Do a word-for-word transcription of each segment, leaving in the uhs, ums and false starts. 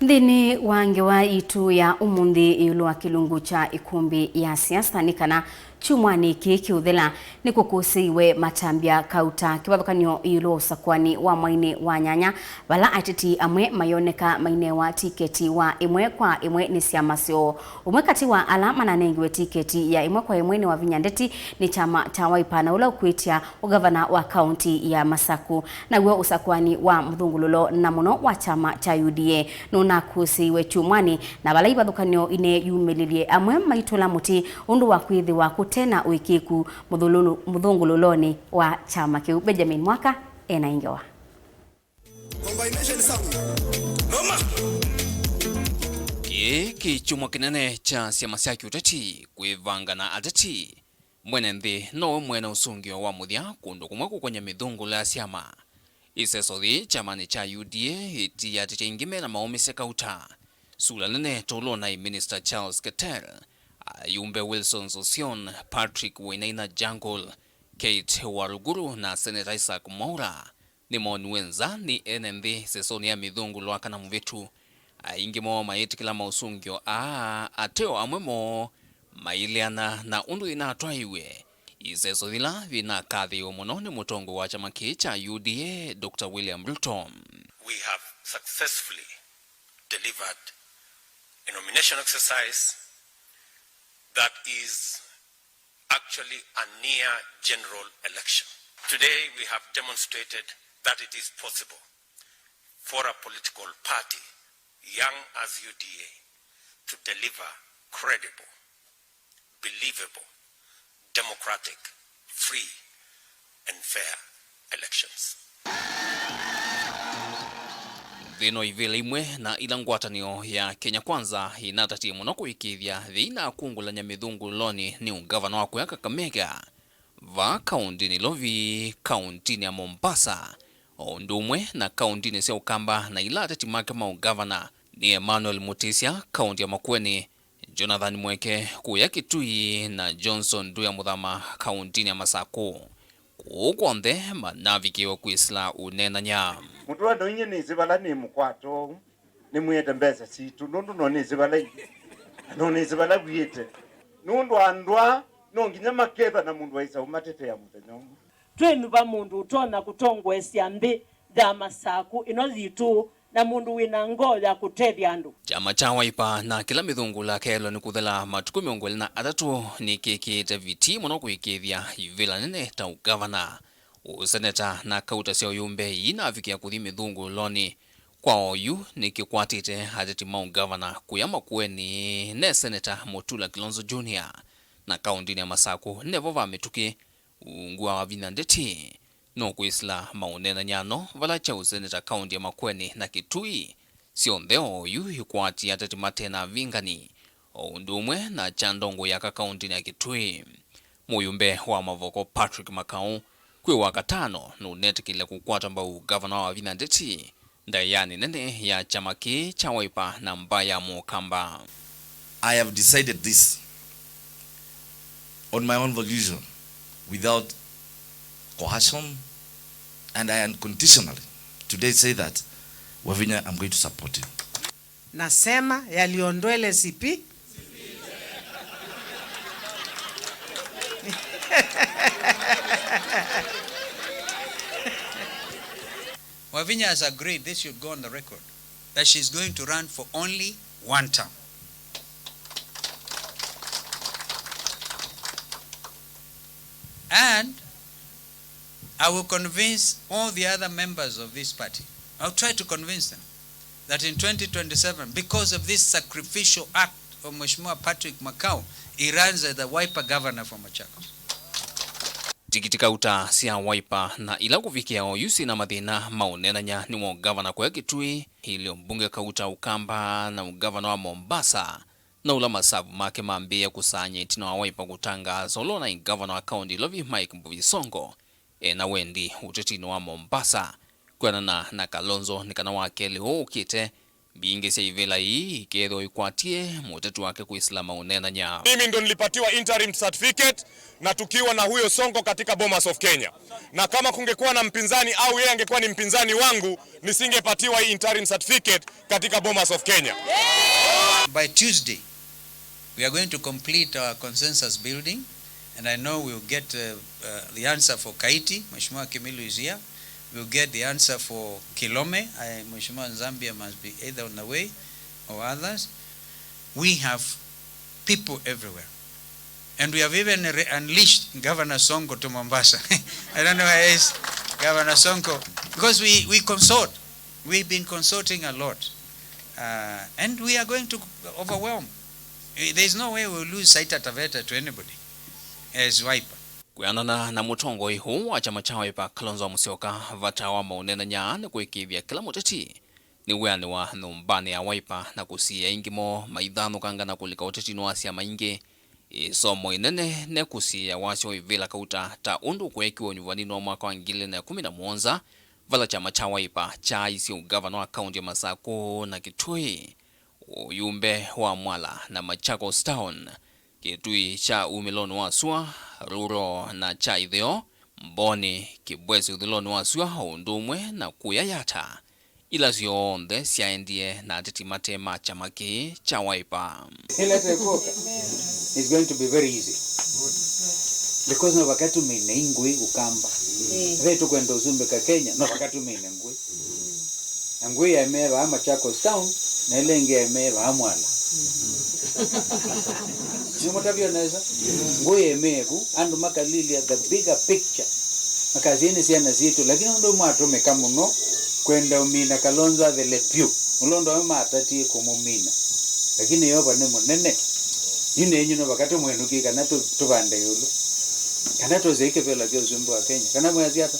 Nthĩnĩ wa ngewa yitũ ya ũmũnthĩ ĩũlũ wa kĩlungu kya ĩkũmbĩ ya siasa, nĩ kana kyumwanĩ kĩĩ kĩũthela nĩkũkũsĩiwe matambya kauta kĩvathũkany'o ĩũlũ wa ũsakũani wa mwainĩ wa nyanya, vala ateti amwe mayoneka mainewa tiketi wa ĩmwe kwa ĩmwe nĩ syama syoo. Ũmwe katĩ wa ala mananengiwe tiketi ya ĩmwe kwa ĩmwe nĩ Wavinya Ndeti nĩ kyama kya Wiper, na ũla ũkwĩtya ũgavana wa kaunti ya Masaku. Naw'o ũsakũani wa mũthũngũlũlo na mũno wa kyama kya U D A nũnakũsĩiwe kyumwanĩ, na vala ivathũkany'o ineyumĩlĩlye, amwe maitũla mũtĩ ũndũ wa kwĩthĩwa kũte na ũĩkĩĩku mũthũlũlũ-, mũthũngũlũlonĩ wa kyama kĩu. Benjamin Mwaka ena ingewa. Combination sound. Noma. Kĩĩ kĩ kyumwa kĩnene kya syama sya kĩũteti kwĩvanga na ateti. Mwene nthĩ nowe mwene ũsũngĩo wa mũthya kũndũ kũmwe kũkwany'a mĩthũngũlũ ya syama. Ĩseso yĩĩ kyamanĩ kya U D A ĩtiĩatĩtye aingĩ mena maũmĩsye kauta. Sula nene ta ũla ũnaĩ Minista Charles Keter, ayumbe Wilson Sossion, Patrick Wainaina Jungle, Kate Waluguru na Seneta Isaac Mwaura nĩmooniwe nza nĩ ene nthĩ ĩsesonĩ ya mĩthũngũlũ wa kana mũvĩtu. Aingĩ moo mayĩtĩkĩla maũsũngĩo aa, ateo amwe moo maileana na ũndũ yĩnatwaĩwe. Ĩseso yĩla yĩnakathĩĩwe mũno nĩ mũtongoi wa kyama kĩĩ kya U D A, Doctor William Ruto. We have successfully delivered a nomination exercise that is actually a near general election. Today we have demonstrated that it is possible for a political party, young as U D A, to deliver credible, believable, democratic, free and fair elections. Nthĩ no ivĩla imwe na ila ngwatanĩo ya Kenya Kwanza inatatie mũno kũĩkĩĩthya yĩinakungũlany'a mĩthũngũlũlonĩ nĩ ũngavana wa kũya Kakamega, vaa kaũntĩnĩ Lovi, kaũntĩnĩ ya Mombasa, o ũndũ ũmwe na kaũntĩnĩ sya Ũkamba, na ila ateti make ma ũngavana nĩ Emmanuel Mutisya kaũntĩ ya Makueni, Jonathan Mweke kũya Kitui, na Johnson Nduya Mũthama kaũntĩnĩ ya Masaku. Kũu kw'onthe manavikĩwe kwĩsĩla ũneenany'a. Mũtũa no inyie nĩsĩ vala nĩ mũkwato ũu, nĩmwĩete mbesa sitũ, nũndũ no nĩsĩ vala ilĩ, na no nĩsĩ vala vwĩte. Nũndũ andũ aa no nginya makethwa na mũndũ waĩsa ũmatetea mũthenya ũmwe. Twĩnyuva mũndũ ũtonya kũtongoesya nthĩ ya Masaku ĩno yitũ, na mũndũ wĩ na ngoo ya kũtethya andũ. Kyama kya Wiper na kĩla mĩthũngũlũ kyaĩlwe nĩ kũthela matukũ mĩongo ĩlĩ na atatũ nĩkĩkĩĩte vitii mũno kũĩkĩĩthya ivĩla nene ta ũngavana. Ũseneta na kauta sya ũyũmbe iinavikĩa kũthi mĩthũngũlũlonĩ kwa oyu nĩkĩkwatĩte ateti ma ũngavana kũya Makueni ne Seneta Mutula Kilonzo Junior, na kaũntĩnĩ ya Masaku nevo va mĩtũkĩ. Ungu wa Wavinya Ndeti nũkwĩsĩla maũneenany'a no vala kya ũseneta kaũntĩ ya Makueni na Kitui, syonthe oyu ikwatie ateti mate na avingani, o ũndũ ũmwe na kya ndongoi ya kaũntĩnĩ ya Kitui. Mũyũmbe wa Mavoko Patrick Makau kwĩ Wakatano nũnetĩkĩlile kũkwata mbau ngavana wa Wavinya Ndeti ndaĩanĩ nene ya kyama kĩĩ kya Wiper na mbaĩ ya Mũkamba. I have decided this on my own volition, without coercion, and I unconditionally today say that, Wavinya, I'm going to support you. Nasema yaliyo ndwele sipi. Wavinya has agreed, this should go on the record, that she's going to run for only one term. And I will convince all the other members of this party. I'll try to convince them that in twenty twenty-seven, because of this sacrificial act of Mheshimiwa Patrick Makau, he runs as the Wiper governor for Machakos. Tikiti kauta sya Wiper na ila kũvikĩa oyu syĩna mathĩna ma ũneenany'a nĩ wa ũngavana kũya Kitui, ilio mbunge kauta Ukamba na ũngavana wa Mombasa, na ũla masavu make mambĩĩe kũsaany'a ĩtina wa Wiper kũtangaasa ũla ũnaĩ ngavana wa kaũntĩ Lovi Mike Mbuvi Sonko ena wendi ũtetinĩ wa Mombasa. Kwĩanana na Kalonzo, nĩ kana wa kelĩ ũũ ũkĩte Mbingĩ sya ivĩla ii ikethĩwa ikwatie mũteti wake kwĩsĩla maũneenany'a. Mimi ndo nilipatiwa interim certificate na tukiwa na huyo Sonko katika Bomas of Kenya, na kama kungekuwa na mpinzani au yeye angekuwa ni mpinzani wangu, nisingepatiwa hii interim certificate katika Bomas of Kenya. By Tuesday, we are going to complete our consensus building, and I know we'll get uh, uh, the answer for Kaiti. Mheshimiwa Kimilu is here. We'll get the answer for Kilome. I, Mheshimiwa Nzambia must be either on the way or others. We have people everywhere. And we have even re- unleashed Governor Sonko to Mombasa. I don't know where is Governor Sonko. Because we, we consult. We've been consulting a lot. Uh, and we are going to overwhelm. Eh, There is no way we'll lose Taita Taveta to anybody as Wiper. Kwĩanana na mũtongoi ũũ wa kyama kya Wiper, Kalonzo Musyoka, vata wa maũneenany'a nĩ kũĩkĩĩthya kĩla mũteti nĩwĩanĩwa nyũmbanĩ ya Wiper na kũsiĩĩa aingĩ moo maithanũkanga na kũlika ũtetinĩ wa syama ingĩ. Ĩsomo ĩnene nĩ kũsiĩĩa wasya wa ivĩla kauta ta ũndũ kweekiwe ũnyuvaninĩ wa mwaka wa ngili ilĩ na ĩkũmi na mũonza, vala kyama kya Wiper kyaaisye ũngavana wa kaũnti ya Masakũ na Kitui, ũyumbe wa Mwala na Machakos Town, Kitui kya umĩlonĩ wa sua, Rural na kya ĩtheo, Mboni, Kibwezi ũthũĩlonĩ wa sua, o ũndũ ũmwe na kũya Yatta, ila syonthe syaendie na ateti mate ma kyama kĩĩ kya Wiper. Ĩla tũkũka, it's going to be very easy. Because no vaka tũmine ingũĩ ũkamba. Ve tũkwenda ũsumbĩka Kenya, no vaka tũmine ngũĩ. Na ngũĩ yaĩmĩe vaa Machakos Town, na ĩla ĩngĩ yaĩmĩe vaa Mwala. Nĩmũtavya nesa? Ngũĩ yaĩmĩe ku, andũ makalilya the bigger picture. Makasya nĩ syana sitũ, lakini ũndũ mwatũmĩka mũno kwenda ũmina Kalonzo athele pyũ. Ũla ũndũ amwe matatie kũmũmina. Lakini Yeova nĩ mũnene. Yu nenyu no vaka tũmwenũkie kana tũ- tũvande ĩũlũ. Kana tũsei kĩvĩla kya ũsumbĩ wa Kenya. Kana mwĩasya ata?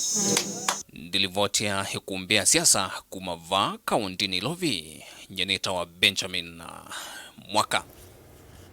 Ndilivotia ĩkumbĩ ya siasa kuma vaa kaũnti Nairobi, nyie nĩtawa Benjamin Mwaka.